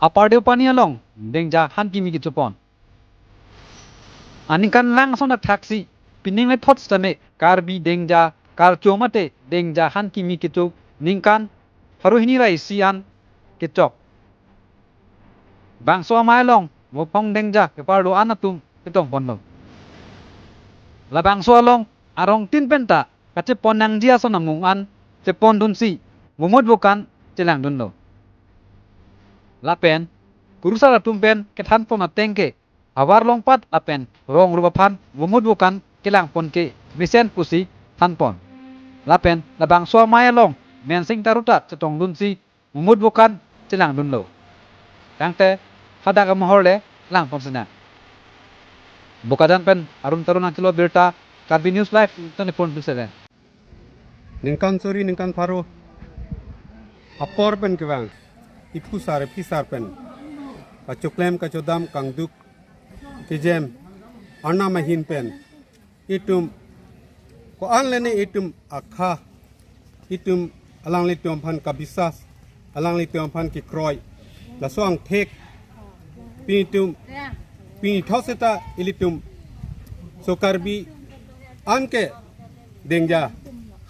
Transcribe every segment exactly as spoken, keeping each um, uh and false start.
Upper Deopani along dengja han kimi kechopon. Aningkan lang ason athaksi, pining le thot sitame Karbi dengja karcho mate dengja han kimi kecho ningkan pharo hini ra isi an kechok. Bangso amei along vophong dengja keparlo an atum chetongponlo. Labangso along arongtin penta kachepon nangji ason amung an chepondunsi vomut vokan chelangdunlo. Lapen kurusar atum pen kethanpon ateng ke avar longpat lapen rong rup aphan vomut vokan kelangpon ke mesen pusi thanpon. Lapen labangso amei along mensing taruta chetongdunsi vomut vokan chelangdunlo. Tangte hadak amohor le langpon sinang. Bokajan pen Arun Teron nangkelo birta, Karbi News Live, twenty-four into seven. Ningkan suri ningkan pharo apor pen kevang iphusar iphisar pen kachoklem kachodam kangduk kejem arnam ahin pen itum ko-an lene itum akha, itum alanglitum aphan kabisas, alanglitum aphan kekroi, laso angthek pini itum pini thot seta ilitum so Karbi anke dengja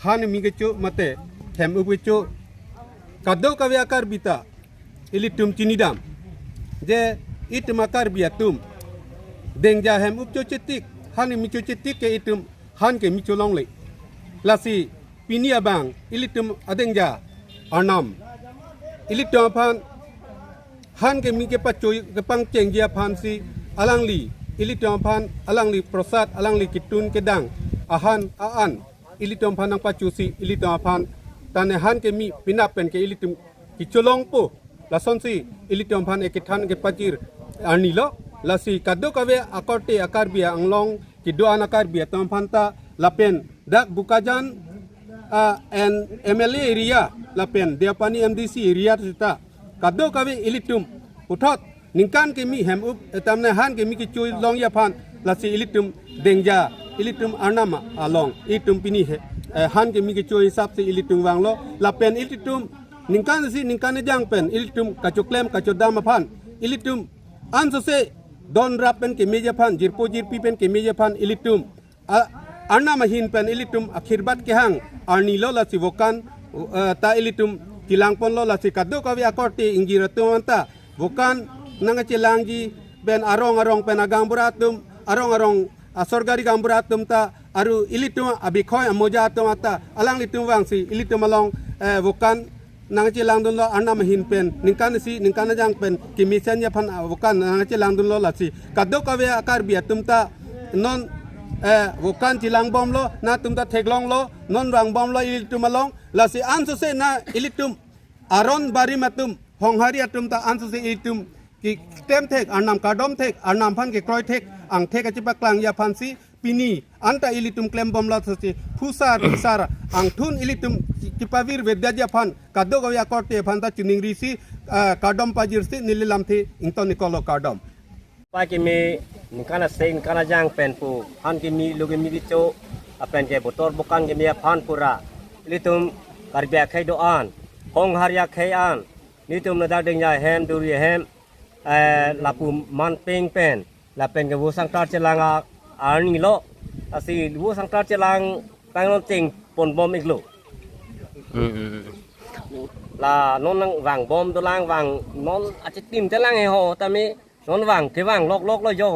han kimi kecho mate hem-up kecho kadokave a-Karbi ta ilitum chinidam je itum a-Karbi atum dengja hem-up choche tik, han kimi choche tik ke itum han kimi cholongle. Lasi pini abang ilitum adengja arnam ilitum aphan han kimi kepacho kepangchengji aphansi alangli ilitum aphan alangli prosad alangli ketun kedang ahan a-an ilitum aphan nangpachosi ilitum aphan tane han kimi penap pen ke ilitum kecholongpo. Lasonsi ilitum aphan ekethan kepajir arnilo. Lasi kadokave akorte a-Karbi Anglong kedo-an a-Karbi atum aphan ta lapen dak Bokajan, ah, and M L A area lapen Deopani M D C area seta kadokave ilitum puthot ningkan kimi hem-up etamne han kimi kecholongji aphan lasi ilitum dengja ilitum arnam along itum pini he, eh, han kimi kecho hisapsi ilitum vanglo lapen ilitum ningkan isi ningkan kejang pen ilitum kachoklem kachodam aphan ilitum ansose don rap pen kemeji aphan jirpo jirpi pen kemeji aphan ilitum a-, arnam ahin pen ilitum akhirbat kehang arnilo. Lasi vokan, eh, ta ilitum chelangponlo. Lasi kadokave akorte ingjir atum anta vokan nangchelangji pen arong arong pen agaonbura atum, arong arong asorkari gaonbura atum ta aru ilitum abikhoi amoja atum anta alanglitum vangsi ilitum along, eh, vokan nangchelangdunlo arnam ahin pen ningkan isi ningkan kejang pen kemesenji aphan, ah, vokan nangchelangdunlo. Lasi kadokave a-Karbi atum ta non, eh, vokan chelangbomlo, nangtum ta theklonglo, non vangbomlo ilitum along. Lasi ansose na ilitum aron barim atum honghari atum ta ansose ilitum keklem thek arnam kardom thek arnam aphan kekroi thek angthek kachepaklangji aphansi pini anta ilitum klembomlo. Lasi phusar phisar angthun ilitum kepavir vedaji aphan kadokave akorte aphan ta chiningrisi, ah, kardom pajirsi neli lamthe ington-iklo, kardom. Pai kimi ningkan aseng ningkan kejang pen pu han kimi lo kimi kecho lapen ke botor bokan kimi aphan pura ilitum Karbi akhei do-an, honghari akhei an, nelitum ladak dengja hem duri hem, eh, lapu manpeng pen lapen ke vo sangtar chelang a-, arnilo. Lasi vo sangtar chelang pangnon chengponbom-iklo. Hmm, hmm, hmm. La non nangvangbom dolang vang non achitim chelang he ho tame non vang kevang lokloklo jo.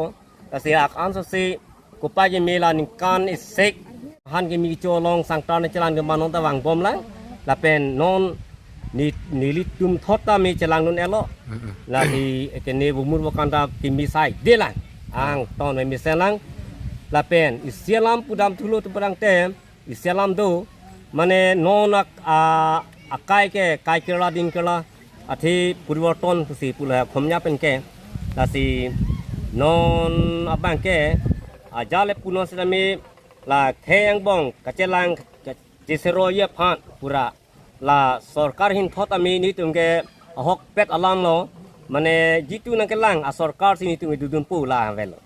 Lasi ak ansose kopai kimi la ningkan isek han kimi kecho along sangtar ne chelang kema non ta vangbomlang. Lapen non ne, nelitum thot tame chelangdun-etlo. Mm-mm. Lasi ekene vomut vokan ta kimi saide lang. Angton mesen lang. Lapen isi alam pudam thulo tu padang tem. Isi alam do. Mane non ak-, a-, akai ke kai kerla din kerla. Athe poriborton pusi pula khomnya pen ke. Lasi non abang ke ajale punon sitame la khei angbong kachelang kacheseroiji aphan pura la sorkar ahin thot tame nelitum ke ahokpet alamlo, mane jitu nangkelang asorkar si nelitum kedodun pu la avelo.